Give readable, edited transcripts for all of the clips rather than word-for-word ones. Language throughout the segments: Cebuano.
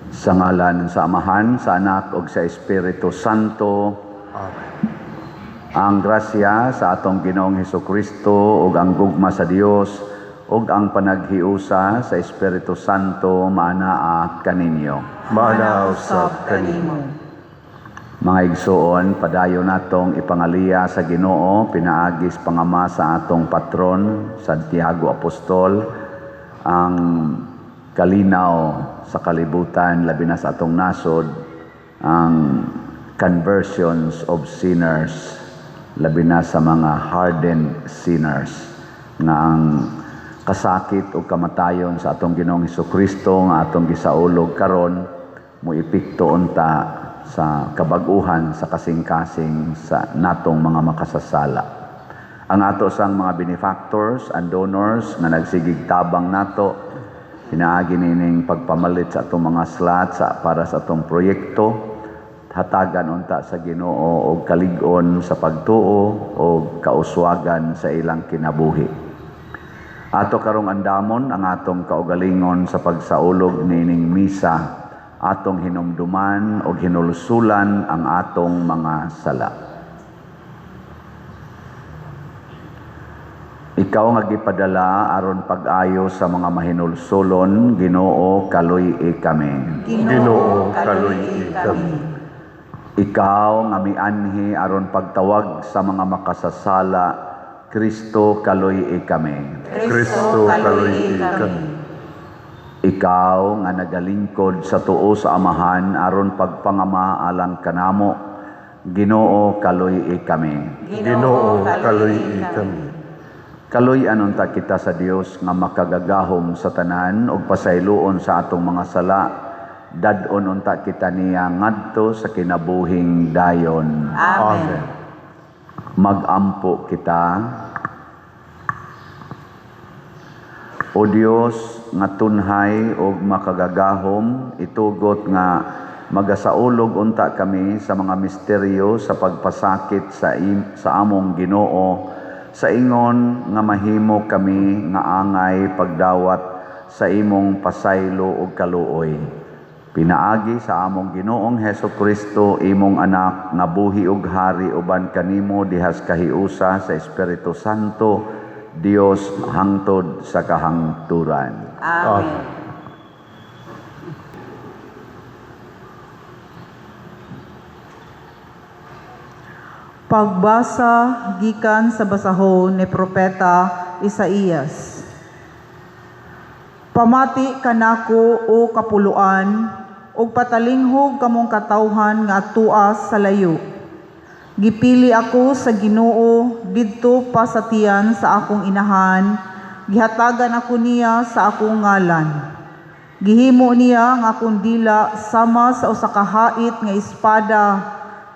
Sa ngalan sa Amahan, sa Anak ug sa Espiritu Santo. Amen. Ang grasya sa atong Ginoong Hesukristo ug ang gugma sa Dios ug ang panaghiusa sa Espiritu Santo maanaa kaninyo. Maanaa usab kanimo. Mga igsuon, padayon natong ipangaliya sa Ginoo pinaagi sa pangama sa atong patron Santiago Apostol ang kalinaw sa kalibutan, labi na sa atong nasod, ang conversions of sinners, labi na sa mga hardened sinners, nga ang kasakit o kamatayon sa atong Ginoong Hesukristo nga atong gisaulog karon moepekto unta sa kabag-uhan sa kasing-kasing sa natong mga makasasala. Ang ato sang mga benefactors and donors nga nagsigig tabang nato pinaagi nining pagpamalit sa atong mga slot para sa atong proyekto, hatagan unta sa Ginoo og kalig-on sa pagtuo og kauswagan sa ilang kinabuhi. Ato karong andamon ang atong kaugalingon sa pagsaulog nining misa, atong hinumduman og hinulsulan ang atong mga sala. Ikaw nga gipadala aron pag-ayo sa mga mahinulsulon, Ginoo, kaluy-i kami. Ginoo, kaluy-i kami. Ikaw nga mianhi aron pagtawag sa mga makasasala, Kristo, kaluy-i kami. Kristo, kaluy-i kami. Ikaw nga nagalingkod sa tuo sa Amahan aron pagpangama alang kanamo, Ginoo, kaluy-i kami. Ginoo, kaluy-i kami. Kaluy-an unta kita sa Dios nga makagagahom sa tanan ug pasayloon sa atong mga sala, dad-on unta kita niya ngadto sa kinabuhing dayon. Amen. Magampo kita. O Dios nga tunhay ug makagagahom, itugot nga magasaulog unta kami sa mga misteryo sa pagpasakit sa among Ginoo, sa ingon nga mahimo kami nga angay pagdawat sa imong pasaylo ug kaluoy. Pinaagi sa among Ginoong Hesukristo, imong anak, nga buhi ug hari uban kanimo dihas kahiusa sa Espiritu Santo, Dios hangtod sa kahangturan. Amen. Pagbasa gikan sa basahon ni Propeta Isaías. Pamati kanako, o kapuluan, ug patalinghog kamong katawhan nga atua sa layo. Gipili ako sa Ginoo didto pa sa tiyan sa akong inahan, gihatagan ako niya sa akong ngalan. Gihimo niya ang akong dila sama sa usa ka hait nga espada.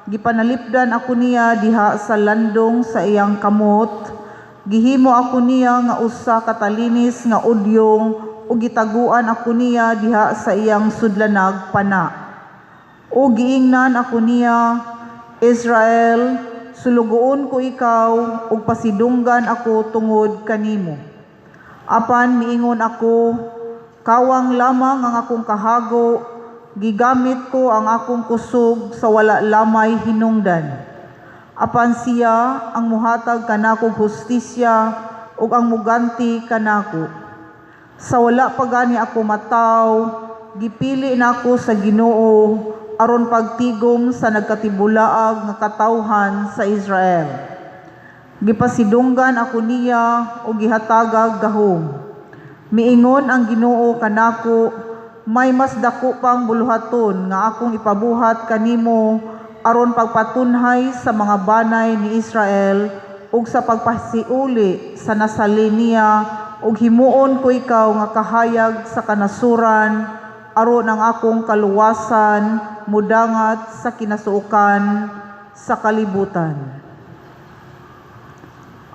Gipanalipdan ako niya diha sa landong sa iyang kamot. Gihimo ako niya nga usa ka talinis nga udyong ug gitaguan ako niya diha sa iyang sudlanag pana. O giingnan ako niya, Israel, sulugoon ko ikaw ug pasidunggan ako tungod kanimo. Apan miingon ako, kawang lamang ang akong kahago, gigamit ko ang akong kusog sa wala lamay hinungdan. Apan siya ang muhatag kanakog hustisya ug ang muganti kanako. Sa wala pa gani ako mataw, gipili nako sa Ginoo aron pagtigom sa nagkatibulaag nga katawhan sa Israel. Gipasidunggan ako niya ug gihatagag gahom. Miingon ang Ginoo kanako, may mas dako pang buluhaton nga akong ipabuhat kanimo aron pagpatunhay sa mga banay ni Israel ug sa pagpasiuli sa nasali niya, ug himuon ko ikaw nga kahayag sa kanasuran aron ang akong kaluwasan mudangat sa kinasuokan sa kalibutan.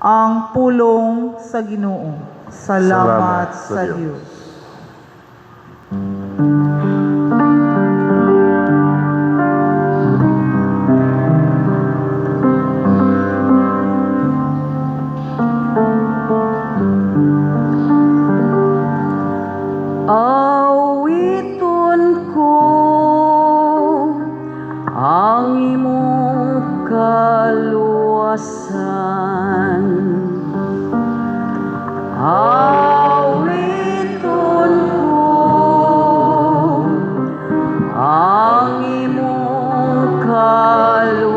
Ang pulong sa Ginoo. Salamat, Salamat sa sa Dios. Dios. Awiton ko Kaluwasan. Awiton ko ang imong kaluwasan.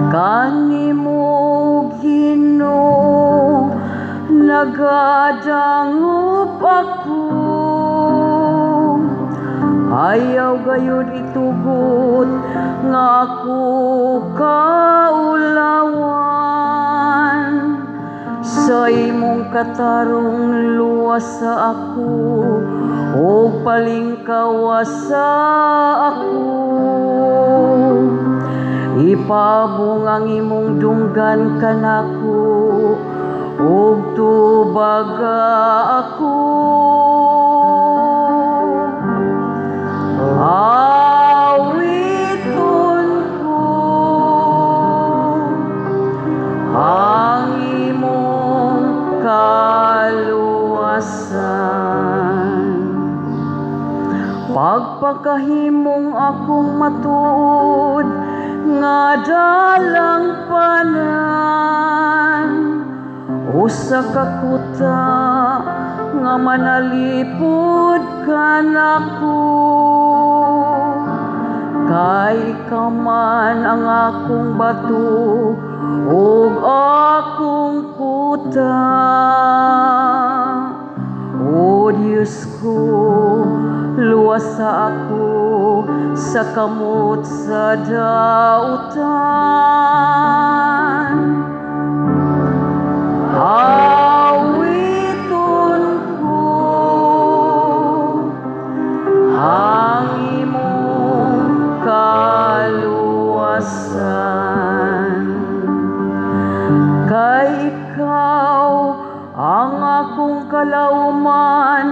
Kanimo, Ginoo, nagadangop ako. Ayaw gayud itugot nga ako kaulawan. Sa imong katarong luwasa ako ug palingkawasa ako. Ipaabong ang imong dunggan kanako ug tubaga ako. Awiton ko ang imong kaluwasan. Pagpakahimong akong matuod nga dalang panan, usa ka kuta nga manalipod kanako. Kay ikaw man ang akong bato ug akong kuta. O Diyos ko, luwasa ako sa kamot sa dautan. Awiton ko ang imong kaluwasan. Kay ikaw ang akong kalauman,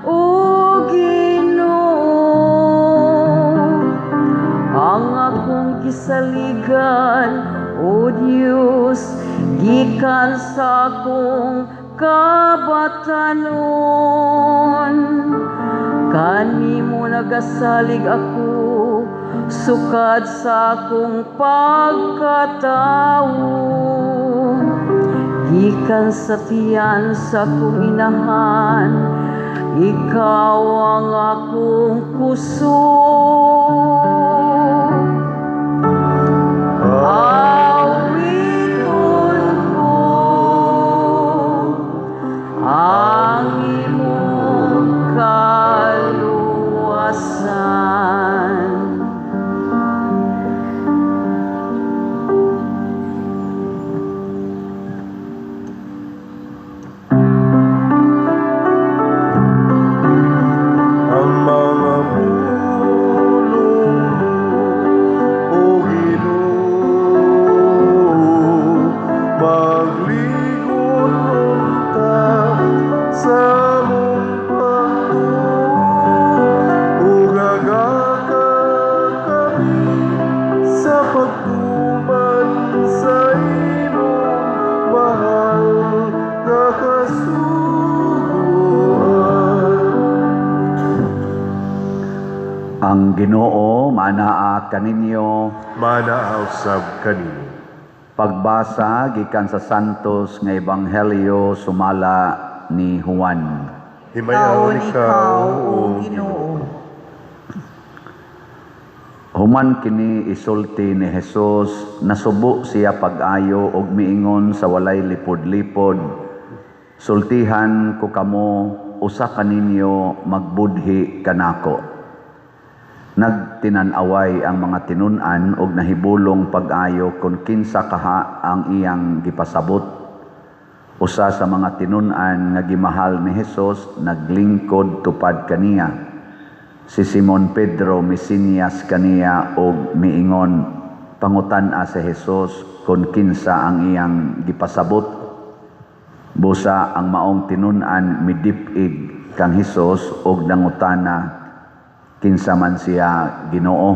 O Ginoo, ang akong gisaligan, O Dios, gikan sa akong kabatanon. Kanimo nagasalig ako, sukad sa akong pagkatawo. Gikan sa tiyan sa akong inahan, ikaw ang akong kusog. Awiton ko ang imong kaluwasan. Ang mga pulong mo, O Ginoo, magligon unta sa among pagtuo, ug agaka kami sa pagtuman sa imong mahal nga kasuguan. Ang Ginoo maanaa kaninyo. Manaa usab kanimo. Pagbasa gikan sa Santos nga Ebanghelyo sumala ni Juan. Himayaon Taon ikaw, O O Ginoo. Human kini isulti ni Jesus, nasubo siya pag-ayo og miingon sa walay lipod-lipod. Sultihan ko kamo, usa kaninyo magbudhi kanako. Nagtinan-away ang mga tinun-an og nahibulong pag-ayo kung kinsa kaha ang iyang gipasabot. Usa sa mga tinun-an nga gimahal ni Hesus naglingkod tupad kaniya. Si Simon Pedro misinyas kaniya og miingon, pangutan-a si Hesus kung kinsa ang iyang gipasabot. Busa ang maong tinun-an midip-ig kang Hesus og nangutana, kinsa man siya, Ginoo?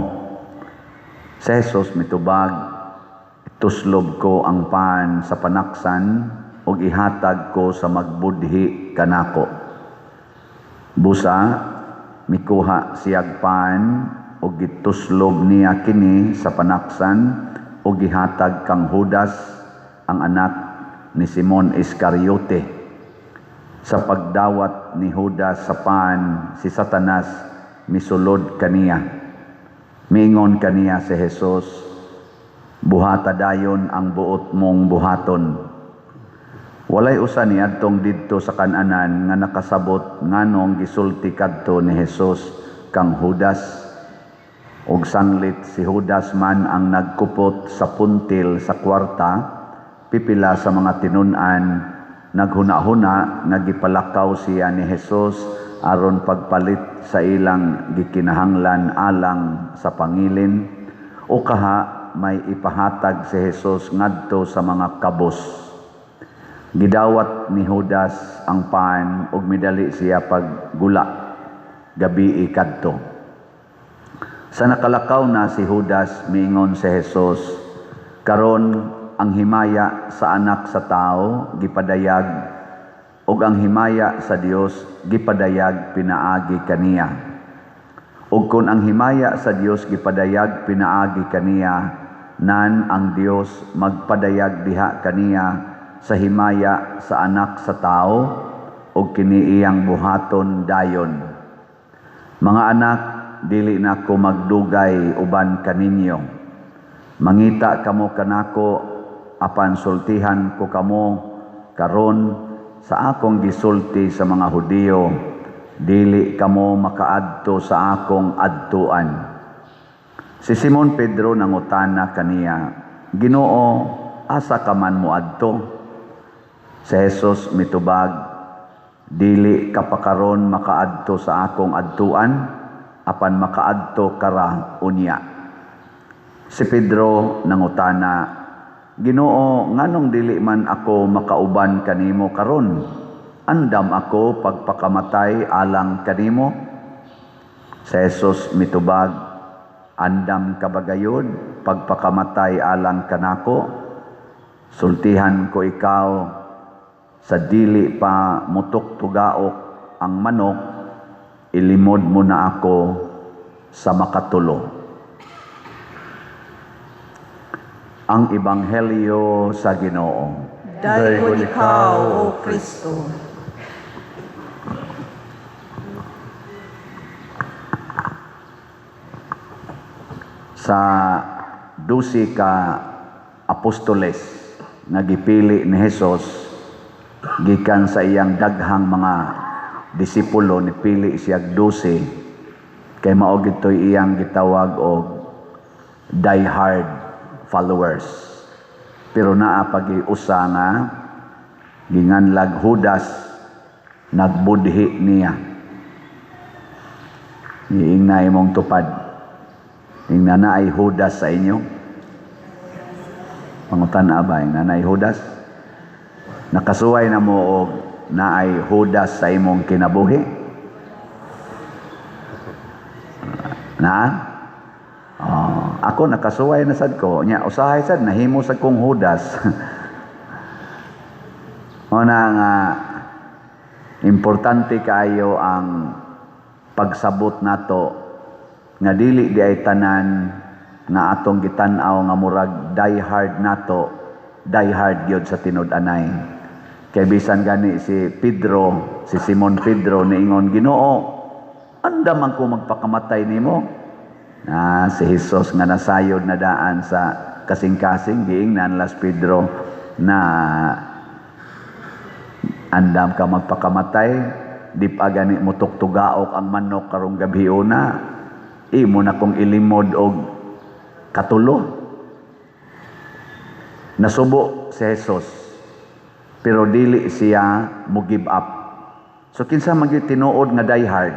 Si Hesus mitubag, tuslob ko ang pan sa panaksan ug ihatag ko sa magbudhi kanako. Busa mikuha siyag pan ug gituslob niya kini sa panaksan ug gihatag kang Judas, ang anak ni Simon Iscariote. Sa pagdawat ni Judas sa pan, si Satanas misulod kaniya. Miingon kaniya si Jesus, "Buhata dayon ang buot mong buhaton." Walay usa niadtong didto sa kan-anan nga nakasabot nganong gisulti kadto ni Jesus kang Judas. Ug sanglit si Judas man ang nagkupot sa puntil sa kwarta, pipila sa mga tinun-an naghuna-huna nga gipalakaw siya ni Jesus aron pagpalit sa ilang gikinahanglan alang sa pangilin, o kaha may ipahatag si Jesus ngadto sa mga kabos. Gidawat ni Judas ang pan ug midali siya paggula, gabii kadto. Sa nakalakaw na si Judas, miingon si Jesus, "Karon ang himaya sa Anak sa Tao gipadayag, ug ang himaya sa Dios gipadayag pinaagi kaniya. Ug kon ang himaya sa Dios gipadayag pinaagi kaniya, nan ang Dios magpadayag diha kaniya sa himaya sa Anak sa Tao, ug kini iyang buhaton dayon. Mga anak, dili na ko magdugay uban kaninyo. Mangita kamo kanako, apan sultihan ko kamo karon sa akong gisulti sa mga Hudiyo, dili kamo makaadto sa akong adtuan." Si Simon Pedro nangutana kaniya, "Ginoo, asa ka man moadto?" Si Jesus mitubag, "Dili ka pa karon makaadto sa akong adtuan, apan makaadto kara unya." Si Pedro nangutana, "Ginoo, nganong dili man ako makauban kanimo karon? Andam ako pagpakamatay alang kanimo." Si Jesus mitubag, "Andam ka ba gayud pagpakamatay alang kanako? Sultihan ko ikaw, sa dili pa mutuktugaok ang manok, ilimod mo na ako sa makatulo." Ang Ebanghelyo sa Ginoo. Daygon ikaw, O Kristo. Sa 12 ka apostoles nga gipili ni Hesus gikan sa iyang daghang mga disipulo, nipili siya 12 kay mao gitoy iyang gitawag og die-hard followers. Pero naa pagi usa nga ginganlag Judas, nagbudhi niya. Iingna imong tupad. Ingna naay Judas sa inyo. Pangutan-a ba, ingna naay Judas? Nakasuway na mo og naay Judas sa imong kinabuhi? Na? Oh, ako nakasuway na sad ko. Nya usahay sad nahimo sad kong Judas. Mao na nga importante kaayo ang pagsabot nato nga dili di ay tanan nga atong gitan-aw nga murag die hard nato, die hard gyud sa tinud-anay. Kay bisan gani si Pedro, si Simon Pedro niingon, "Ginoo, andam man ko magpakamatay nimo." Si Jesus nga nasayod na daan sa kasing-kasing, giingnan las Pedro na andam ka magpakamatay, di pa gani mo tuktugaok ang manok karong gabhiona, imo na kong ilimod og katulo. Nasubo si Jesus, pero dili siya mo give up. So kinsa man gyud tinuod nga die hard?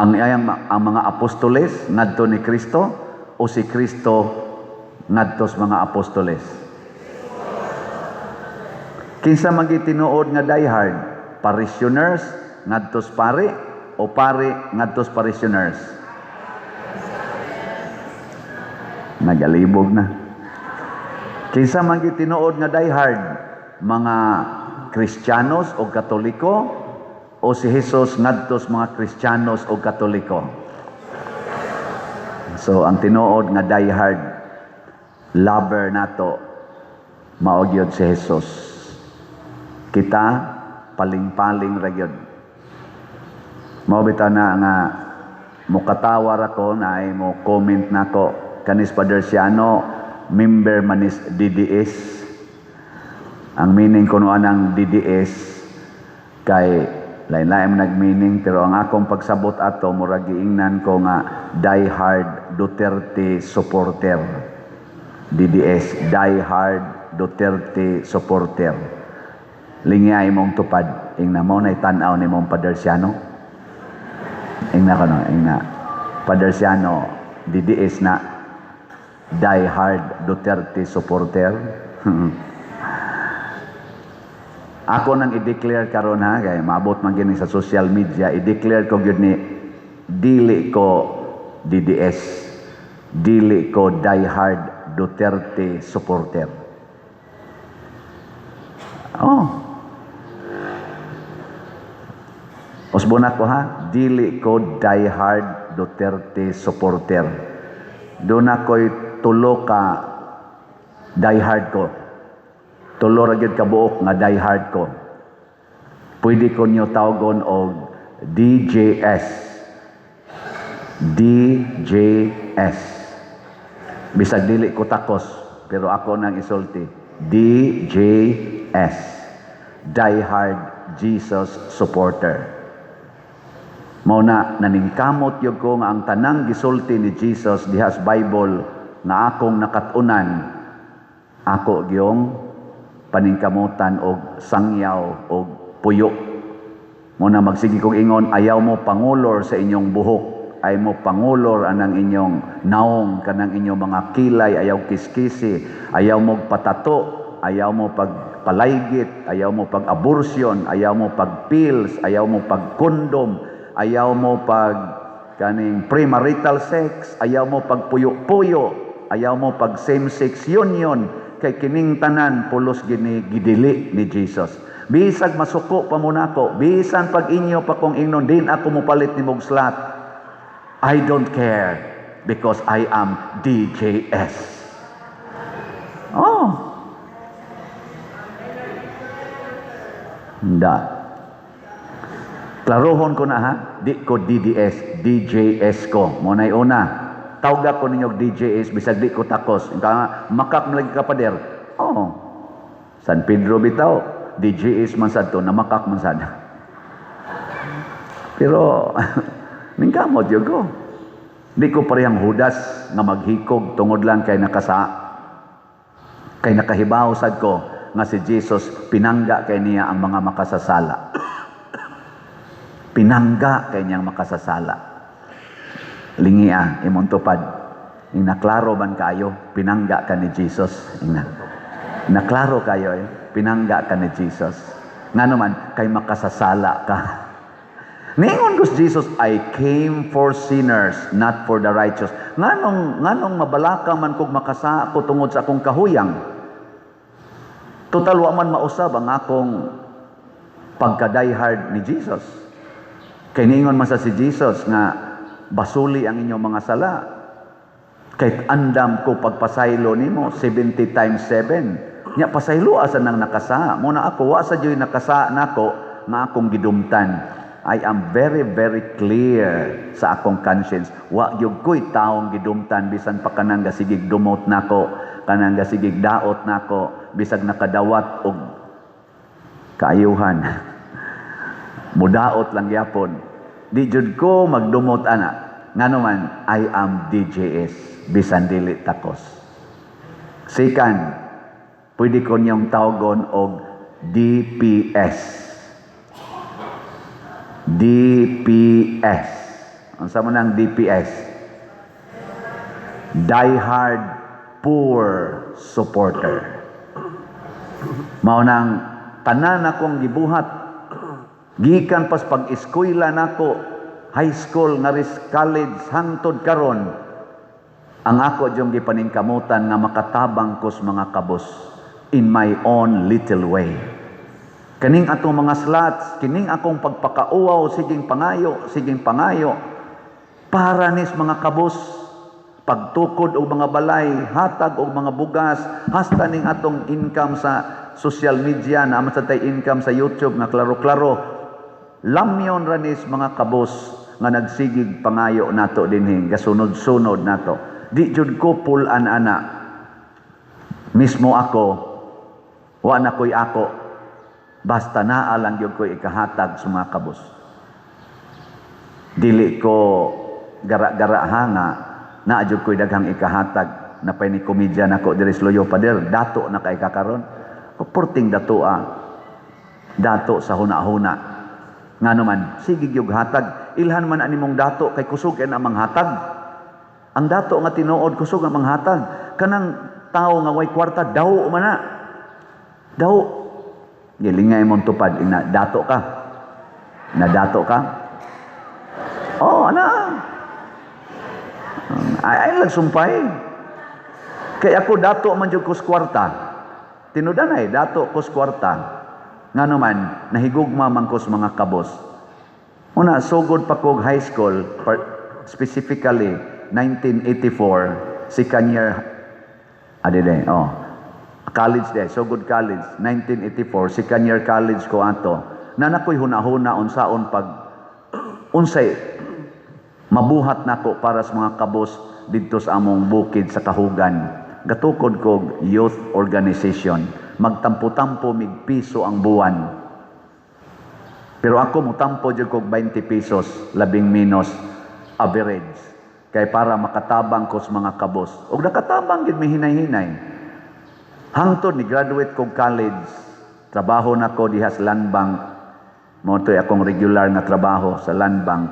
Ang mga apostoles ngadto ni Kristo o si Kristo ngadto sa mga apostoles? Kinsa man gyud tinuod nga die hard? Parishioners ngadto sa pari o pari ngadto sa parishioners? Nagalibog na. Kinsa man gyud tinuod nga die hard? Mga Kristiyanos o Katoliko o si Jesus ngadto sa mga Kristiyanos o Katoliko? So ang tinuod nga diehard lover nato mao gyud si Jesus. Kita paling-paling ra gyud. Mao bitaw na nga mukatawar ako na ay mo comment nako, "Kanis Father Siano, member manis DDS." Ang meaning kuno anang DDS kay lain-lain man nag-meaning, pero ang akong pagsabot ato, murag giingnan ko nga die hard Duterte supporter. DDS, die hard Duterte supporter. Lingya imong tupad, ingna mo na tan-aw ni mong Father Siano. Ingna ko no, ingna. "Father Siano, DDS na, die hard Duterte supporter." Ako nang i-declare karon ha, kay maabot man gini sa social media, i-declare ko gyud ni, dili ko DDS, dili ko die hard Duterte supporter. Oh. Usbon ako ha, dili ko die hard Duterte supporter. Doon ako'y tulo ka die hard ko. Tulo ra gyud ka buok nga die hard ko. Pwede ko niyo tawgon og DJS. DJS. Bisag dili ko takos, pero ako nang isulti. DJS. Die hard Jesus supporter. Mao na naningkamot gyud ko nga ang tanang gisulti ni Jesus diha sa Bible nga akong nakat-unan, ako gyung paningkamutan og sangyaw og puyo. Mao na magsige kog ingon, ayaw mo pangulor sa inyong buhok, ayaw mo pangulor anang inyong naong, kanang inyong mga kilay, ayaw kiskisi, ayaw mo patato, ayaw mo pagpalaygit, ayaw mo pag-abortion, ayaw mo pag-pills, ayaw mo pag-condom, ayaw mo pag kaning premarital sex, ayaw mo pagpuyo-puyo, ayaw mo pag same-sex union, kay kining tanan pulos gini gidili ni Jesus. Bisag masuko pa mo nako, bisan pag inyo pa kong ingnon, din ako mopalit ni mog slot. I don't care because I am DJS. Oh. Hindi. Klarohon ko na ha, di ko DDS, DJS ko. Mo na'y una. Tawga ko ninyo DJS, bisag di ko takos. Ka, makak lagi ka pader. Oh. San Pedro bitaw, DJS man sad to, namakak man sad. Pero, ningkamot yun ko. Di ko parehang Judas nga maghikog tungod lang kay nakasa. Kay nakahibaw sad ko nga si Jesus pinangga kay niya ang mga makasasala. Pinangga kay niyang makasasala. Lingia, imong tupad. Inaklaro man kayo, pinangga ka ni Jesus. Ina. Naklaro kayo eh, pinangga ka ni Jesus. Nga naman, kay makasasala ka. Ningon ko si Jesus, "I came for sinners, not for the righteous." Nganong mabalaka man kog makasa ko tungod sa akong kahuyang? Total, wa man mausab ang akong pagka-diehard ni Jesus. Kay ningon man sa si Jesus nga basuli ang inyong mga sala. Kahit andam ko pagpasaylo nimo 70 times 7. Nya pasaylo asa nang nakasa. Muna ako wa sa diyoy nakasa nako nga akong gidumtan. I am very, very clear sa akong conscience. Wa gyud ko'y taong gidumtan bisan pa kanang gasigig dumot nako, kanang gasigig daot nako, bisag nakadawat og kaayuhan. Mudaot lang gyapon. Di jud ko magdumot ana. Ngano man, I am DJS bisan dili takos. Second, pwede ko niyong tawgon og DPS. DPS. Unsa man ang DPS? Die Hard Poor Supporter. Mao nang tanan akong gibuhat gikan pas pag-eskwela nako, high school nga college hangtod karon, ang ako diyong gipaningkamutan nga makatabang kos mga kabos in my own little way. Kaning atong mga slots, kining akong pagpakauwaw, siging pangayo, siging pangayo, para nis mga kabos, pagtukod og mga balay, hatag og mga bugas, hasta ning atong income sa social media, na sa tay income sa YouTube nga klaro-klaro, lamyon ranis mga kabos nga nagsigig pangayo nato dinhi, gasunod-sunod nato. Di jud ko pulan ana. Mismo ako, wa na ko'y ako, basta naa lang gyud ko'y ikahatag sa mga kabos. Dili ko gara-gara hanga, naa jud ko'y daghang ikahatag. Napay ni komedya nako diri sa Luyo, "Pader, dato na kay kakaron." Purting dato ah. Dato sa huna-huna. Ngano man, sige gyud hatag. Ilhan man ani mong dato kay kusog kay na manghatag. Ang dato nga tinuod, kusog ang manghatag. Kanang tao nga way kwarta, daw man na. Daw. Gilingay mong tupad ina dato ka. Na dato ka. Oh, ana. Ay, ay lang sumpay. Kay ako, dato man jud ko sa kwarta. Tinudanay, dato ko sa kwarta. Ngano man, nahigugma man ko sa mga kabos. Una, sugod pa kog high school, specifically 1984, second year, adi de, oh, college de, sugod college, 1984, second year college ko ato. Na nakoy huna-huna unsaon pag, unsay mabuhat nako para sa mga kabos didto sa among bukid sa Kahugan. Gatukod kog youth organization. Magtampo-tampo mig piso ang buwan. Pero ako mutampo jud kog 20 pesos, labing minus average. Kay para makatabang ko sa mga kabos. Og nakatabang gid mi hinay-hinay. Hangtod ni graduate kog college, trabaho nako diha sa Land Bank. Mao to'y akong regular nga trabaho sa Land Bank.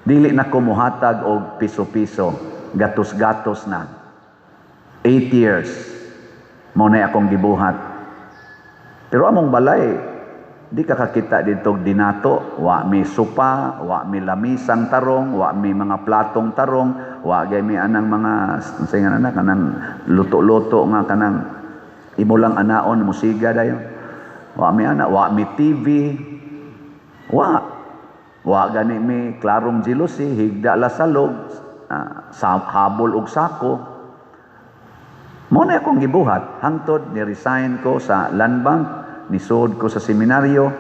Dili na ko muhatag og piso-piso, gatos-gatos na. 8 years, mao na akong gibuhat. Pero among balay, di ka kakita dito og dinato, wa mi sopa, wa mi lamisang tarong, wa mi mga platong tarong, wa gay mi anang mga unsay nga ana kanang luto-luto nga kanang imo lang anaon musiga dayon. Wa mi ana, wa mi TV. Wa. Wa gani mi klarong jealousy, higda la salog, sa habol og sako. Mo na akong gibuhat hangtod ni resign ko sa Land Bank, nisod ko sa seminaryo.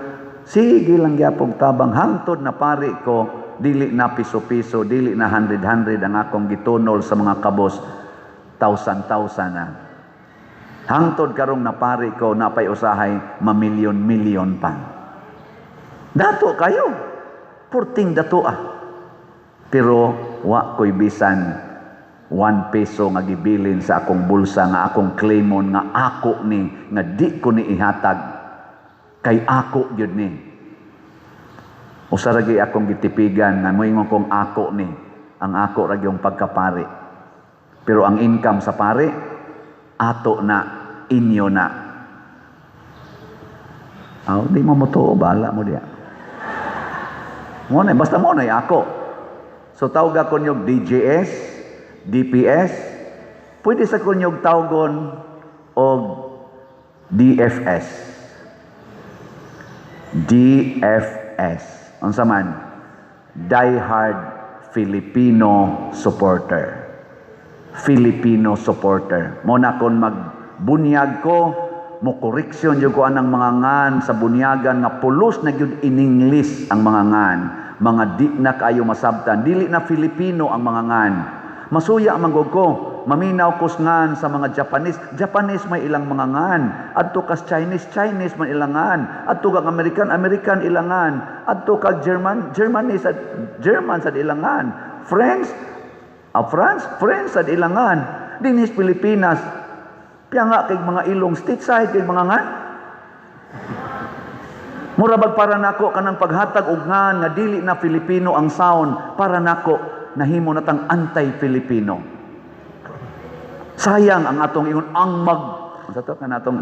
Sige lang gyapong tabang hangtod na pari ko, dili na piso-piso, dili na hundred-hundred ang akong gitunol sa mga kabos, thousand-thousand na. Hangtod karong napari ko, napay usahay, mamilyon-milyon pa. Dato kayo. Purting dato ah. Pero wa ko'y bisan 1 peso nga gibilin sa akong bulsa nga akong claimon nga ako ni, nga di ko ni ihatag kay ako gyud ni. Usa ra gyud akong gitipigan nga moingon kong ako ni, ang ako ra gyung pagkapari. Pero ang income sa pari, ato na, inyo na. Aw, di mo motuo, bahala mo diya. Mo na, basta mo na ako. So tawag ako niyog DJS, DPS, pwede sa kunyog tawgon og DFS. DFS. Unsa man? Die Hard Filipino Supporter. Filipino supporter. Mo na kon magbunyag ko, mo koreksyon jud ko anang mga ngan sa bunyagan nga pulos na gyud in English ang mga ngan. Mga di na kaayo masabtan, dili na Filipino ang mga ngan. Masuya man gud ko, maminaw ko ngan sa mga Japanese, Japanese may ilang mga ngan. Adto kas Chinese, Chinese man ilang ngan. Adto kag American, American ilang ngan. Adto kag German, Germanese at German sad ilang ngan. French, France, French sad ilang ngan. Dinhis Pilipinas, piyanga kay mga ilong stateside kay mga ngan. Mura bag para nako kanang paghatag og ngan nga dili na Filipino ang sound, para nako nahimo natang anti-Filipino. Sayang ang atong ingon ang mag sa to kanatong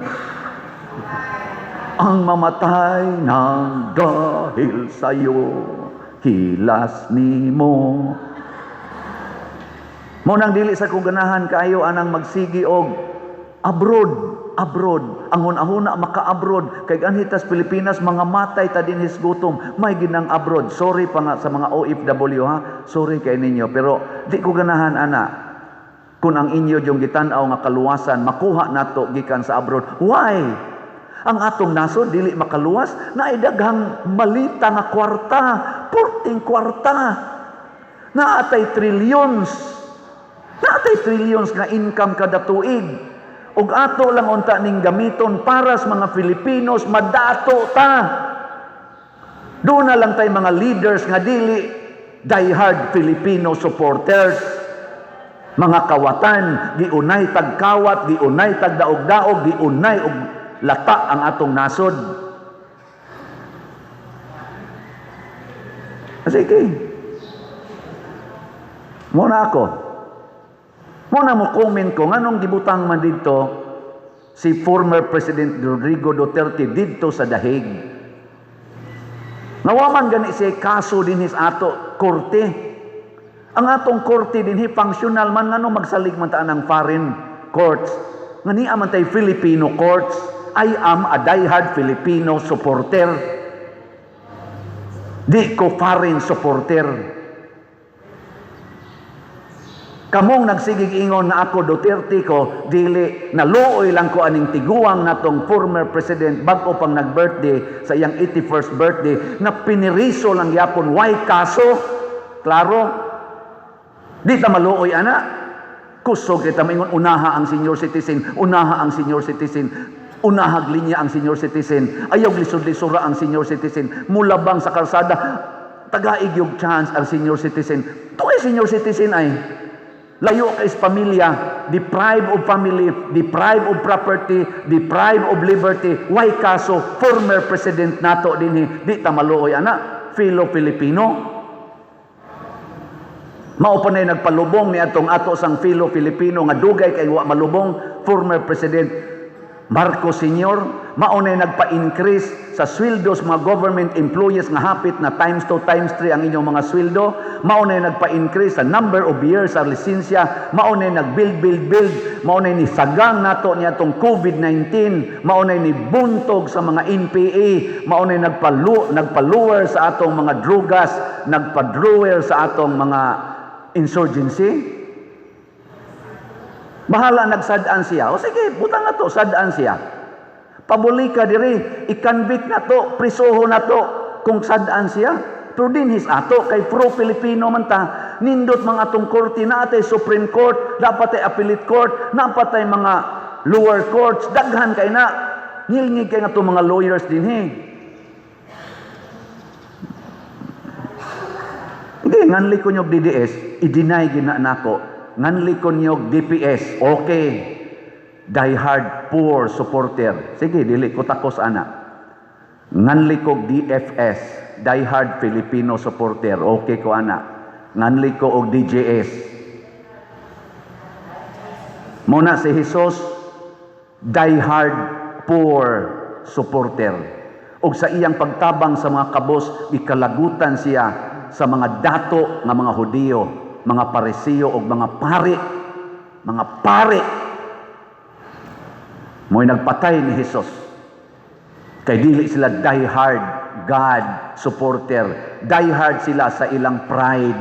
ang mamatay ng dahil sa'yo, hilas nimo. Mo nang dili sa kong ganahan kaayo anang magsigi og abroad. Abroad. Ang hunahuna maka-abroad kay anhi tas Pilipinas, mga matay ta dinhis gutom, may ginang abroad. Sorry pa nga sa mga OFW ha. Sorry kay ninyo, pero di ko ganahan ana. Kung ang inyo yung gitan-aw nga kaluwasan makuha nato gikan sa abroad. Why? Ang atong nasod dili makaluwas, naay daghang malita nga kwarta, purting kwarta. Naatay trillions. Naatay trillions nga income kada tuig. Ug ato lang unta ning gamiton para sa mga Filipinos, madato ta. Doon na lang tay mga leaders nga dili diehard Filipino supporters. Mga kawatan, giunay tag kawat, giunay tag daog-daog, giunay og lata ang atong nasod. Sige. Muna ako. Muna mo comment ko, nganong gibutang man dito si former President Rodrigo Duterte didto sa Dahig? Nawaman gani siya kaso dinhi sa ato korte. Ang atong korte dinhi functional man, ngano magsalig man ta ng foreign courts? Nga niya man tay Filipino courts. I am a diehard Filipino supporter. Di ko foreign supporter. Kamong nagsigig ingon na ako Duterte ko, dili, naluoy lang ko aning tiguang natong former president bag-o pang nag-birthday sa iyang 81st birthday na piniriso lang yapon, why kaso? Klaro? Di ta maluoy ana. Kusog kita maingon unaha ang senior citizen, unaha ang senior citizen, unahag linya ang senior citizen, ayaw lisod-lisura ang senior citizen, mulabang sa kalsada, tagaig yung chance ang senior citizen. Tuloy senior citizen ay layo kay sa pamilya, deprive of family, deprive of property, deprive of liberty. Why kaso? Former president nato dinhi, di ta maluoy ana, fellow Filipino. Mao pa na nagpalubong ni atong ato sang fellow Filipino nga dugay kay wa malubong, former President Marcos Sr. Mao na nagpa-increase sa sweldo sa mga government employees nga hapit na times 2, times 3 ang inyong mga sweldo. Mao na nagpa-increase sa number of years sa lisensya. Mao na nag-build, build, build. Mao na ni sagang nato niya atong COVID-19. Mao na ni buntog sa mga NPA. Mao na nagpa-lower sa atong mga drugas, nagpa-drawer sa atong mga insurgency. Bahala nagsad-an siya. O sige, butang na to, sad-an siya. Pabulika diri, i-convict na to, prisoho na to, kung sad-an siya. Pero dinhis ato, kay pro-Filipino man ta, nindot mga atong korte, na atay Supreme Court, dapat ay Appellate Court, dapat ay mga lower courts, daghan kay na. Ngilngig kay nga itong mga lawyers dinhi. Hindi, nganli ko niyog DDS, i-deny gina nako. Nganli ko niyog DPS, okay. Die hard poor supporter. Sige, dili ko takos ana. Nganli ko DFS, die hard Filipino supporter, okay ko ana. Nganli ko og DJS. Muna si Jesus, die hard poor supporter. Og sa iyang pagtabang sa mga kabos, ikalagutan siya sa mga dato nga mga Hudiyo, mga Parisiyo og mga pari, mga pari. Mo'y nagpatay ni Jesus. Kay dili sila die hard God supporter. Die hard sila sa ilang pride.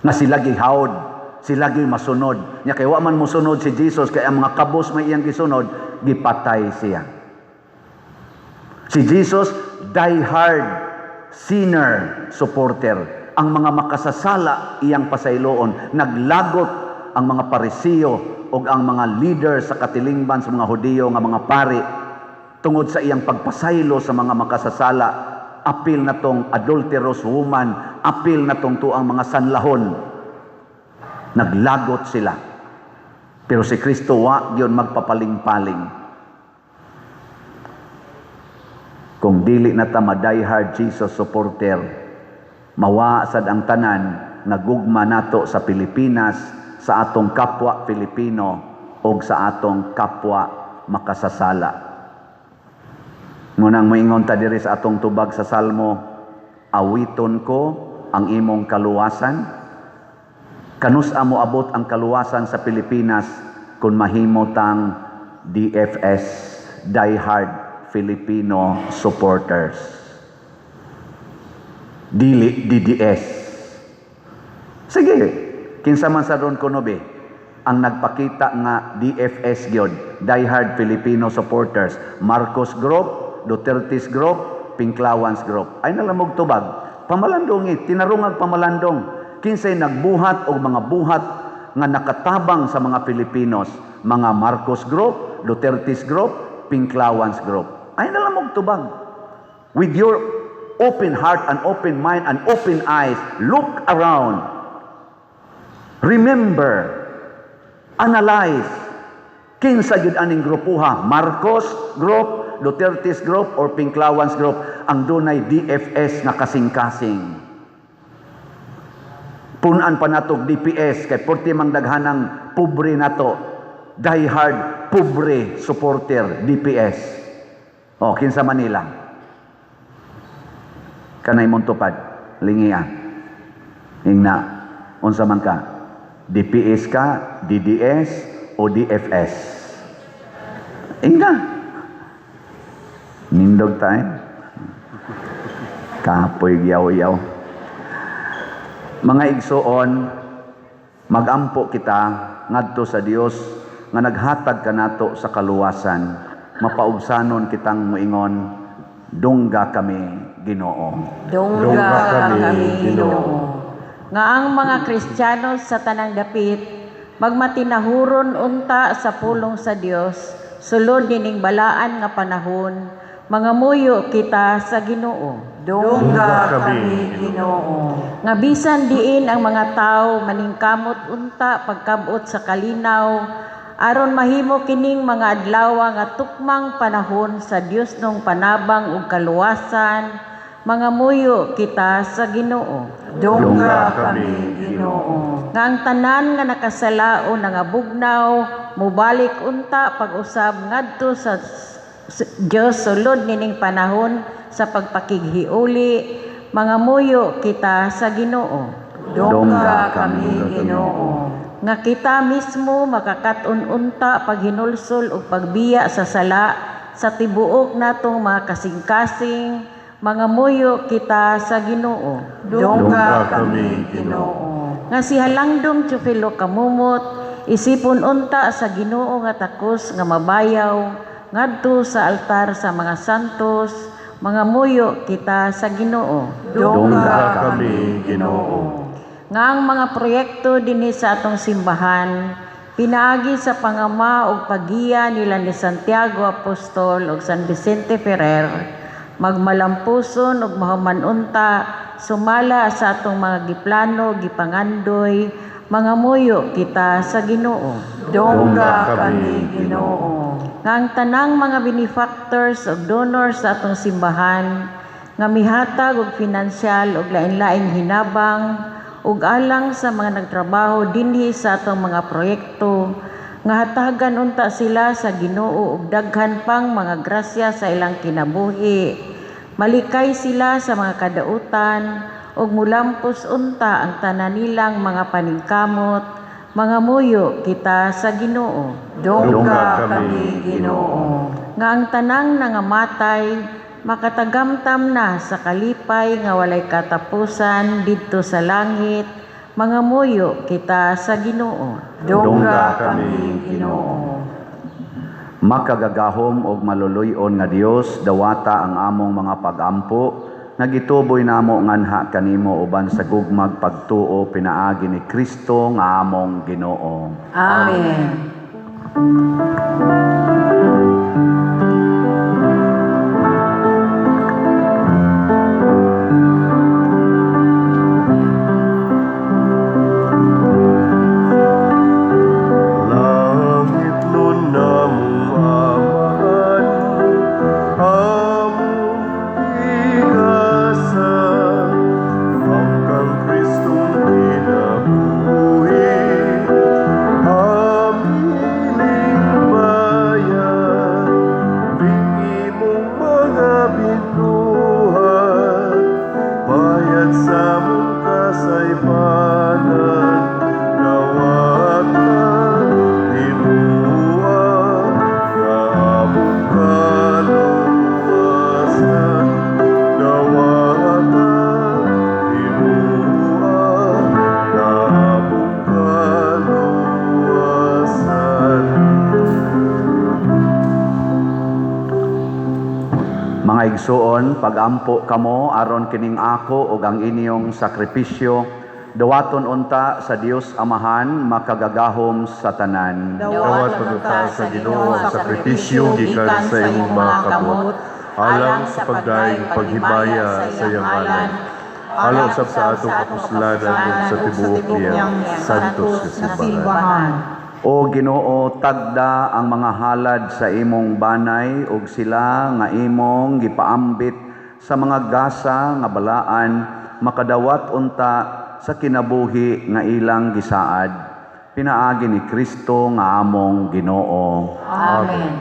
Nga sila gihawd, sila gi masunod. Nya kay wa man mosunod si Jesus, kay ang mga kabos may iyang gisunod, gipatay siya. Si Jesus, die hard sinner supporter. Ang mga makasasala iyang pasayloon. Naglagot ang mga Parisiyo o ang mga leader sa katilingban sa mga Hudiyo nga mga pari tungod sa iyang pagpasaylo sa mga makasasala. Apil na tong adulterous woman, apil na tong tuang mga sanlahon. Naglagot sila. Pero si Kristo wa gyud magpapaling-paling. Kung dili na ta ma-die hard Jesus supporter, mawa sad ang tanan nga gugma nato sa Pilipinas, sa atong kapwa Pilipino og sa atong kapwa makasasala. Ngunang moingon ta diri sa atong tubag sa Salmo, awiton ko ang imong kaluwasan. Kanus-a mo abot ang kaluwasan sa Pilipinas kung mahimo tang DFS, diehard Filipino supporters. Dili DDS. Sige, kinsa man sa ron kuno be ang nagpakita nga DFS gyud, diehard Filipino supporters, Marcos Group, Duterte's Group, Pinklawans Group. Ay nalamog tubag. Pamalandong, tinarungag pamalandong. Kinsay nagbuhat og mga buhat nga nakatabang sa mga Filipinos, mga Marcos Group, Duterte's Group, Pinklawans Group. Ay nalamog tubag. With your open heart and open mind and open eyes, look around. Remember, analyze, kinsa gyud aning grupuha, Marcos Group, Duterte's Group, or Pinklawans Group, ang dunay DFS nga kasing-kasing. Punan pa nato og DPS kay porti mang daghanang pobre nato, diehard pobre supporter DPS. O kinsa Manila? Kanay Montupad, lingia. Ingna, unsa man ka? DPS ka, DDS o DFS? Ingna. Nindog tayo. Kapoy yaw-yaw. Mga igsoon, magampo kita ngadto sa Dios nga naghatag kanato sa kaluwasan. Mapaubsanon kitang moingon, "Dungga kami, Ginoo." Dungga Dungga kami, kami, Ginoo. Ginoo. Nga ang mga Kristiyano sa tanang dapit magmatinahuron unta sa pulong sa Dios sulod nining balaan nga panahon, mangamuyo kita sa Ginoo. Dungga Dungga kami, kami, Ginoo. Nga bisan diin ang mga tawo maningkamot unta pagkabot sa kalinaw aron mahimo kining mga adlaw nga tukmang panahon sa Dios nong panabang ug kaluwasan, mangamuyo kita sa Ginoo. Dungga Dungga kami, kami, Ginoo. Nga ang tanan nga nakasala o nangabugnaw mubalik unta pag-usab ngadto sa Dios sulod nining panahon sa pagpakighiuli, mangamuyo kita sa Ginoo. Dungga kami, Ginoo. Nga kita mismo makakat-on unta paghinulsol ug pagbiya sa sala sa tibuok natong mga kasing-kasing, mangamuyo kita sa Ginoo. Dungga kami, Ginoo. Nga si Halangdong Teofilo Camomot isipon unta sa Ginoo nga takos nga mabayaw ngadto sa altar sa mga santos, mangamuyo kita sa Ginoo. Dungga kami, Ginoo. Nga ang mga proyekto dinhi sa atong simbahan pinaagi sa pangama ug paggiya nila ni Santiago Apostol ug San Vicente Ferrer magmalampuson ug mahuman unta sumala sa atong mga giplano, gipangandoy, mangamuyo kita sa Ginoo. Dungga kami, Ginoo. Nga ang tanang mga benefactors ug donors sa atong simbahan nga mihatag og finansyal ug lain-laing hinabang ug alang sa mga nagtrabaho dinhi sa atong mga proyekto, nga hatagan unta sila sa Ginoo og daghan pang mga grasya sa ilang kinabuhi, malikay sila sa mga kadautan ug mulampos unta ang tanan nilang mga paningkamot, mangamuyo kita sa Ginoo. Dungga kami, Ginoo. Nga ang tanang nangamatay makatagamtam na sa kalipay nga walay katapusan didto sa langit, mangamuyo kita sa Ginoo. Dungga kami, Ginoo. Makagagahom og maluluy-on nga Dios, dawata ang among mga pagampo nga gituboy namo nganha kanimo uban sa gugmag pagtuo pinaagi ni Kristo nga among Ginoo. Amen. Langit nun namong Amahan, among igasa, ang kang Kristong kinabuhi, amiling bayan. Mga igsuon, pagampo kamo aron kining ako ug ang inyong sakripisyo dawaton unta sa Dios Amahan makagagahom sa tanan. Dawat unta sa Ginoo ang sakripisyo gikan sa imong mga kamot, alang sa pagdaig ug paghimaya sa iyang ngalan, alang usab sa atong kapuslanan ug sa tibuok niyang santos nga simbahan. O Ginoo, tagda ang mga halad sa imong banay ug sila nga imong gipaambit sa mga gasa nga balaan makadawat unta sa kinabuhi nga ilang gisaad. Pinaagi ni Kristo nga among Ginoo. Amen.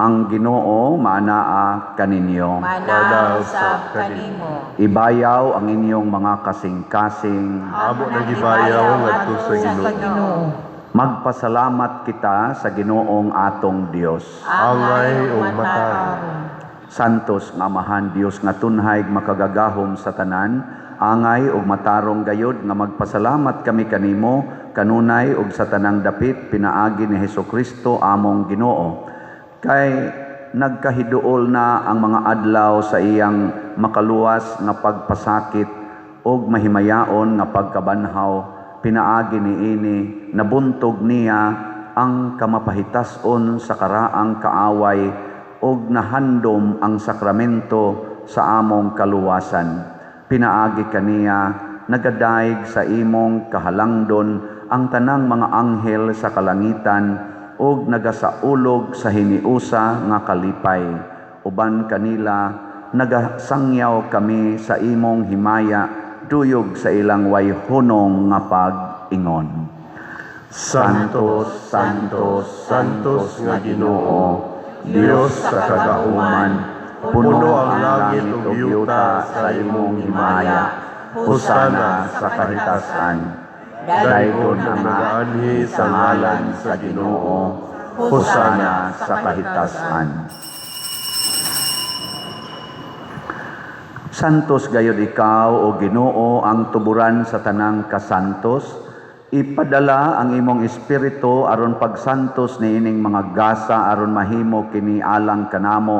Ang Ginoo maanaa kaninyo. Manaw usab kanimo. Ibayaw ang inyong mga kasing-kasing. Amo nang gibayaw ngadto sa Ginoo. Magpasalamat kita sa Ginoong atong Dios. Angay ug matarong. Santos nga Amahan Dios nga tunhay makagagahom sa tanan, angay ug matarong gayod nga magpasalamat kami kanimo kanunay ug sa tanang dapit pinaagi ni Hesukristo among Ginoo. Kay nagkahiduol na ang mga adlaw sa iyang makaluwas nga pagpasakit ug mahimayaon nga pagkabanhaw, pinaagi niini nabuntog niya ang kamapahitas-on sa karaang kaaway ug nahandom ang sakramento sa among kaluwasan. Pinaagi kaniya nagadaig sa imong kahalangdon ang tanang mga anghel sa kalangitan ug nagasaulog sa hiniusa nga kalipay. Uban kanila nagasangyaw kami sa imong himaya duyog sa ilang wayhunong nga pag-ingon. Santos, Santos, Santos nga Ginoo, Dios sa kagahuman, puno ang langit ug yuta sa imong himaya. Hosana sa kahitasan. Daygon ang nagaanhi sa ngalan sa Ginoo. Hosana sa kahitasan. Santos gayod ikaw o Ginoo ang tuburan sa tanang kasantos. Ipadala ang imong espiritu aron pagsantos niining mga gasa aron mahimo kini alang kanamo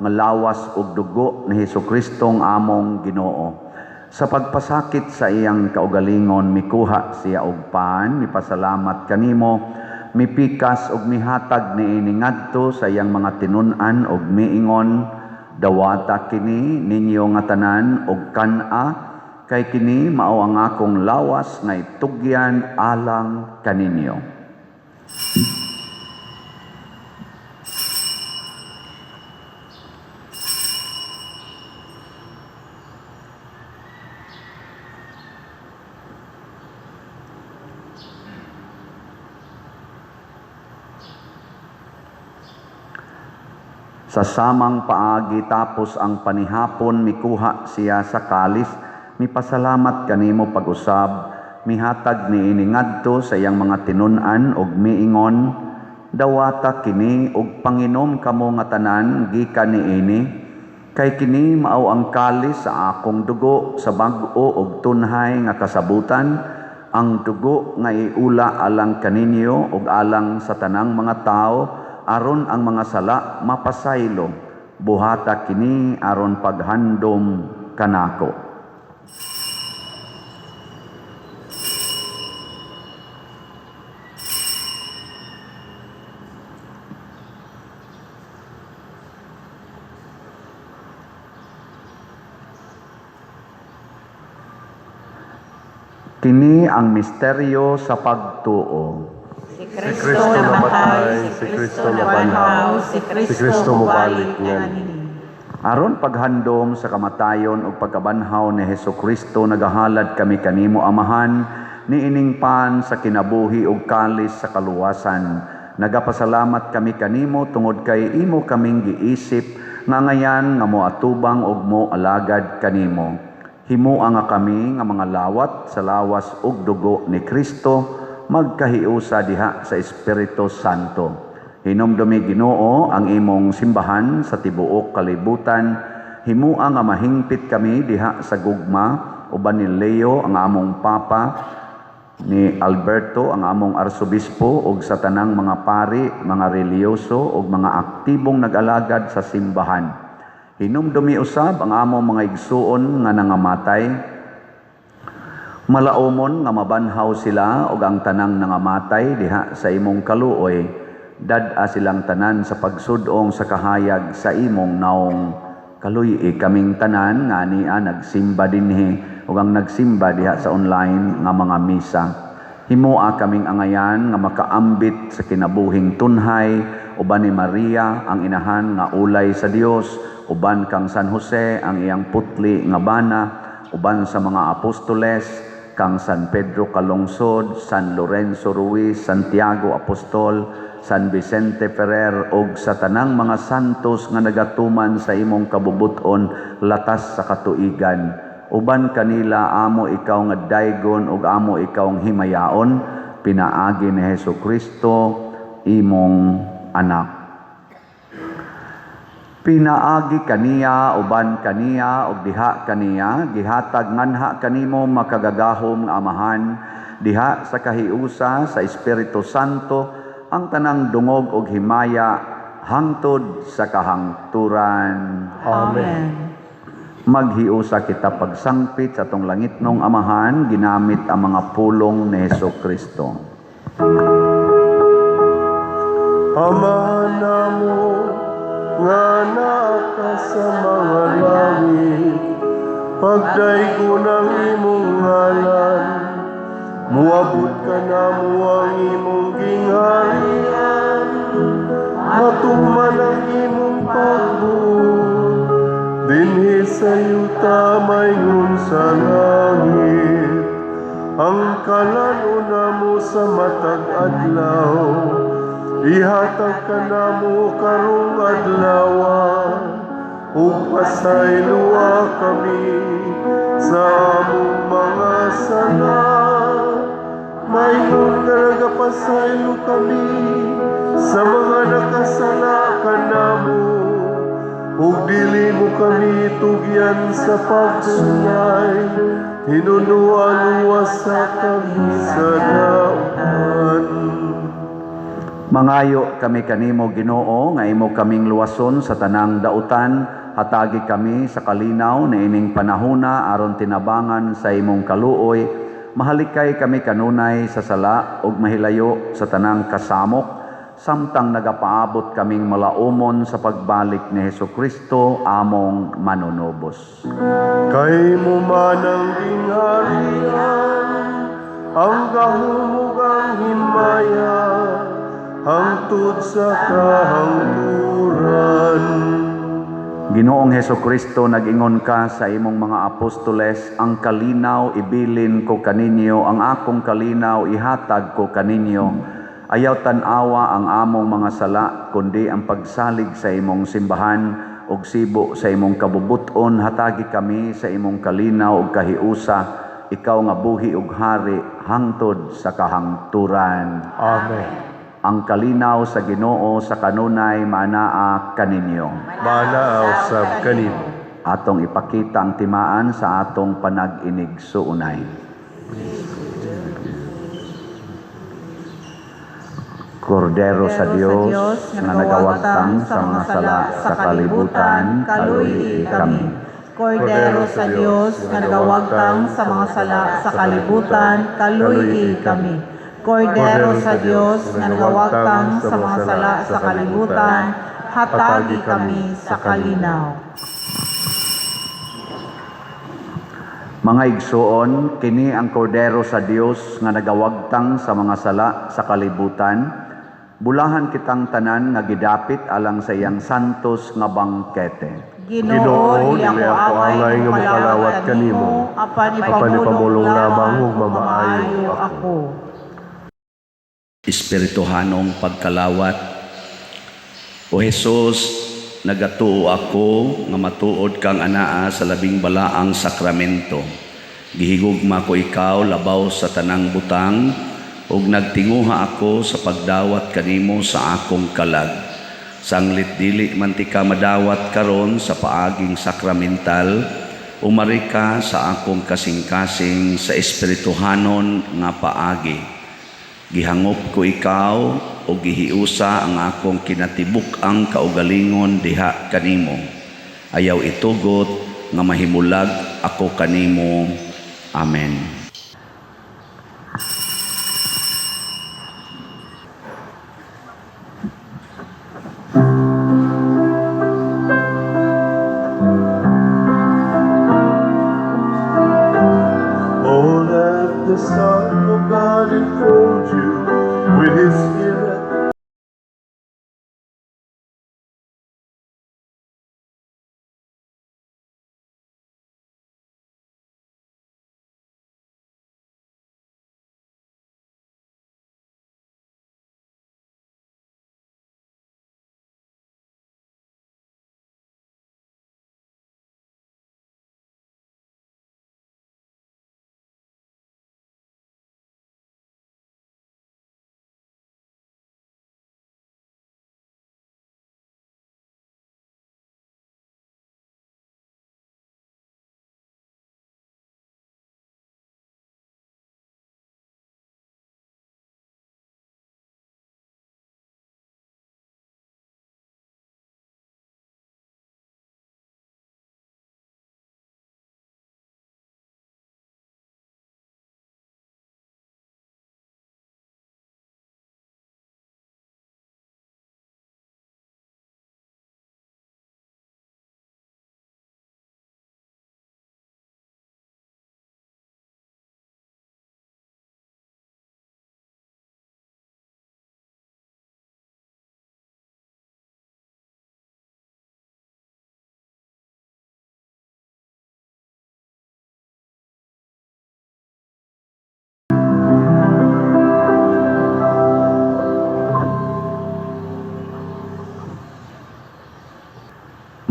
nga lawas ug dugo ni Hesukristo among Ginoo. Sa pagpasakit sa iyang kaugalingon mikuha siya og pan, mipasalamat kanimo, mipikas ug mihatag niini ngadto sa iyang mga tinun-an ug miingon, dawata kini ninyo nga tanan og kan-a, kay kini mao ang akong lawas nga itugyan alang kaninyo. Sa samang paagi tapos ang panihapon mikuha siya sa kalis, mipasalamat kanimo pag-usab, mihatag niini ngadto sa iyang mga tinun-an ug miingon, dawata kini ug panginom kamo nga tanan gikan niini, kay kini mao ang kalis sa akong dugo sa bag-o ug tunhay nga kasabutan, ang dugo nga iula alang kaninyo ug alang sa tanang mga tawo aron ang mga sala mapasaylo. Buhata kini aron paghandom kanako. Kini ang misteryo sa pagtuo. Si Si Kristo namatay, si Kristo nabanhaw, si si Kristo mobalik nganhi. Aron paghandom sa kamatayon ug pagkabanhaw ni Hesukristo, nagahalad kami kanimo Amahan niining pan sa kinabuhi ug kalis sa kaluwasan. Nagapasalamat kami kanimo tungod kay imo kaming giisip nga ngayan nga moatubang ug moalagad kanimo. Himoa nga kami nga mga lawat sa lawas ug dugo ni Kristo magkahiusa diha sa Espiritu Santo. Hinumdumi Ginoo ang imong simbahan sa tibuok kalibutan. Himoa nga mahingpit kami diha sa gugma uban ni Leo ang among Papa, ni Alberto ang among arsobispo ug sa tanang mga pari, mga relihiyoso ug mga aktibong nag-alagad sa simbahan. Hinumdumi usab ang among mga igsuon nga nangamatay. Malaumon nga mabanhaw sila ug ang tanang nangamatay diha sa imong kaluoy, dad-a silang tanan sa pagsud-ong sa kahayag sa imong naong. Kaluy-i kaming tanan nga ania nagsimba dinhi ug ang nagsimba diha sa online nga mga misa. Himoa kaming angayan nga makaambit sa kinabuhing tunhay uban ni Maria ang inahan nga ulay sa Dios, uban kang San Jose ang iyang putli nga bana, uban sa mga apostoles, kang San Pedro Calungsod, San Lorenzo Ruiz, Santiago Apostol, San Vicente Ferrer ug sa tanang mga santos nga nagatuman sa imong kabubut-on latas sa katuigan. Uban kanila amo ikaw nga daygon ug amo ikaw ang himayaon pinaagi ni Hesus Kristo imong anak. Pinaagi kaniya, uban kaniya, ug diha kaniya, gihatag nganha kanimo makagagahom nga Amahan, diha sa kahiusa sa Espiritu Santo, ang tanang dungog ug himaya hangtod sa kahangturan. Amen. Maghiusa kita pagsangpit sa atong langitnong Amahan, ginamit ang mga pulong ni Hesus Kristo. Ama namo nga naa ka sa mga langit, pagdaygon ang imong ngalan, muabot kanamo ang imong gingharian, matuman ang imong pagbuot, dinhi sa yuta maingon sa langit. Ang kalan-on namo sa matag adlaw, ihatag kanamo karong adlaw, ug pasayloa kami sa among mga sala, maingon nga nagapasaylo kami sa mga nakasala kanamo, ug dili mo kami tugyan sa pagsulay, hinunoa luwasa kami sa dautan. Mangayo kami kanimo, Ginoo, nga imo kaming luwason sa tanang dautan, hatagi kami sa kalinaw niining panahona aron tinabangan sa imong kaluoy, mahalikay kami kanunay sa sala ug mahilayo sa tanang kasamok, samtang nagapaabot kaming malaumon sa pagbalik ni Hesus Kristo among manunubos. Kay imo man ang gingharian, ang gahom ug ang himaya, hangtod sa kahangturan. Ginoong Hesus Kristo, nag-ingon ka sa imong mga apostoles, "Ang kalinaw ibilin ko kaninyo, ang akong kalinaw ihatag ko kaninyo." Ayaw tan-awa ang among mga sala, kundi ang pagsalig sa imong simbahan ug sibo sa imong kabubut-on, hatagi kami sa imong kalinaw ug kahiusa, ikaw nga buhi ug hari hangtod sa kahangturan. Amen. Ang kalinaw sa Ginoo sa kanunay maanaa kaninyo. Maanaa usab kanimo. Atong ipakita ang timaan sa atong panag-inigsuonay. Kordero sa Dios nga nagawagtang sa mga sala sa kalibutan, kaluy-i kami. Kordero sa Dios nga nagawagtang sa mga sala sa kalibutan, kaluy-i kami. Kordero sa Dios nga nagawagtang sa mga sala sa kalibutan, hatagi kami sa kalinaw. Mga igsuon, kini ang Kordero sa Dios nga nagawagtang sa mga sala sa kalibutan. Bulahan kitang tanan nga gidapit alang sa iyang santos nga bangkete. Ginoo, dili ako angay nga mokalawat kanimo, apan apan ipamulong ipamulong lamang lamang ug ug mamaayo mamaayo ako. Espirituhanong pagkalawat. O Hesus, nagatuo ako nga matuod kang anaa sa labing balaang sakramento. Gihigugma ko ikaw labaw sa tanang butang ug nagtinguha ako sa pagdawat kanimo sa akong kalag. Sanglit dili man ti ka madawat karon sa paaging sakramental, umari ka sa akong kasing-kasing sa espirituhanon nga paagi. Gihangop ko ikaw o gihiusa ang akong kinatibuk-ang kaugalingon diha kanimo. Ayaw itugot nga mahimulag ako kanimo. Amen. Oh, let the Son of God enfold you with his Spirit.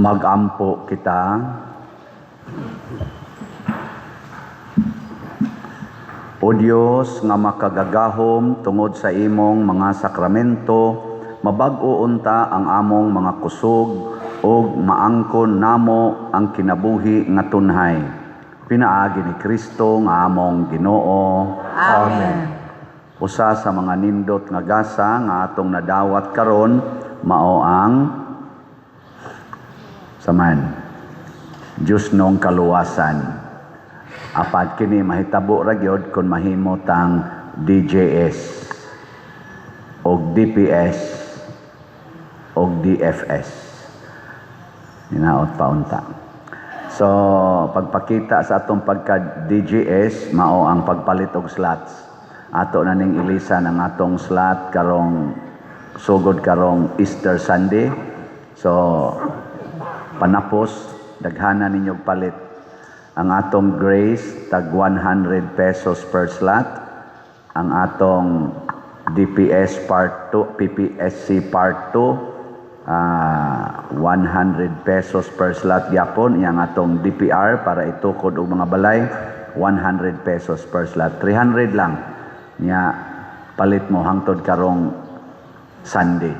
Magampo kita. O Dios nga makagagahom tungod sa imong mga sakramento, mabag-o unta ang among mga kusog ug maangkon namo ang kinabuhi nga tunhay. Pinaagi ni Kristo nga among Ginoo. Amen. Usa sa mga nindot nga gasa nga atong nadawat karon mao ang saman Diyos nong kaluwasan. Apat kini mahitabo ra gyud kon mahimo tang DJS og DPS og DFS. Hinaot pa unta. So, pagpakita sa atong pagka DJS mao ang pagpalit og slots. Ato na ning ilisan ang atong slot karong sugod karong Easter Sunday. So, panapos daghana ninyo palit. Ang atong grace tag 100 pesos per slot. Ang atong DPS part 2, PPSC part 2, 100 pesos per slot gyapon. Iyang atong DPR para itukod og mga balay, 100 pesos per slot. 300 lang. Nya palit mo hangtod karong Sunday.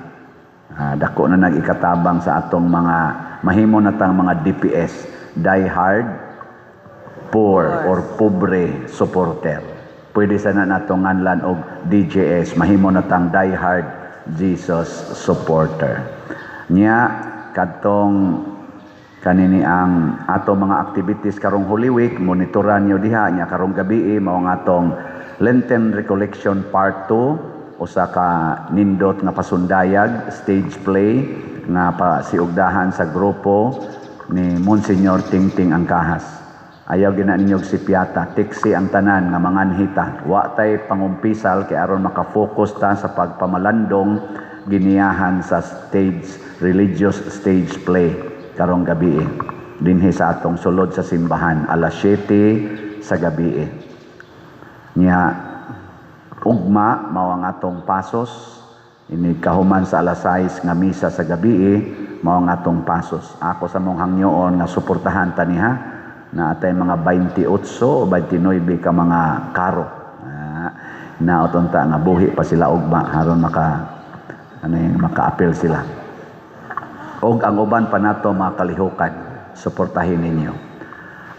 Dako na nag-ikatabang sa atong mga mahimo na tang mga DPS, die hard poor or pobre supporter. Pwede sana natong nganlan og DJS, mahimo na tang die hard Jesus supporter. Nya kadtong kanini ang ato mga activities karong Holy Week, monitoran niyo diha nya karong gabi mao ang atong Lenten Recollection Part 2, usa ka nindot nga pasundayag, stage play nga pasiugdahan sa grupo ni Monsignor Tingting Angkahas. Ayaw gina ninyo og sipyata, tiksi ang tanan nga manganhita. Wa tay pangumpisal kay aron makafocus ta sa pagpamalandong giniyahan sa stage, religious stage play karong gabi. Dinhi sa atong sulod sa simbahan alas 7 sa gabi. Nya ugma mao ang atong pasos. Ini kahuman sa alas 6 nga misa sa gabi mao ang atong pasos. Ako sa mong hangyoon nga suportahan ta niha na atay mga 28 o 29 ka mga karo. Naoton ta nga buhi pa sila ugma aron maka-appeal sila. Og ang uban pa nato mga kalihukan, suportahin ninyo.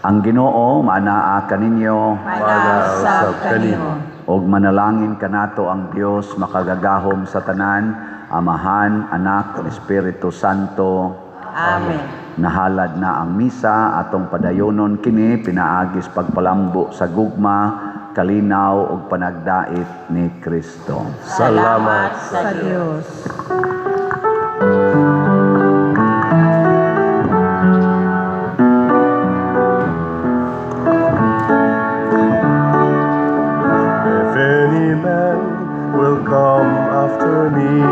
Ang Ginoo maanaa kaninyo, Manaa usab kanimo. Og manalangin kanato ang Dios makagagahom sa tanan, Amahan, Anak, Espiritu Santo. Amen. Nahalad na ang misa, atong padayonon kini pinaagi sa pagpalambo sa gugma, kalinaw ug panagdait ni Kristo. Salamat sa Dios. If any man will come after me,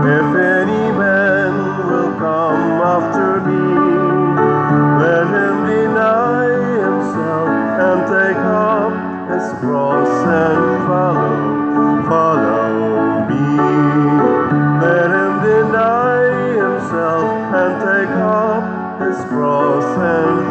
if any man will come after me, let him deny himself and take up his cross and follow, follow me. Let him deny himself and take up his cross and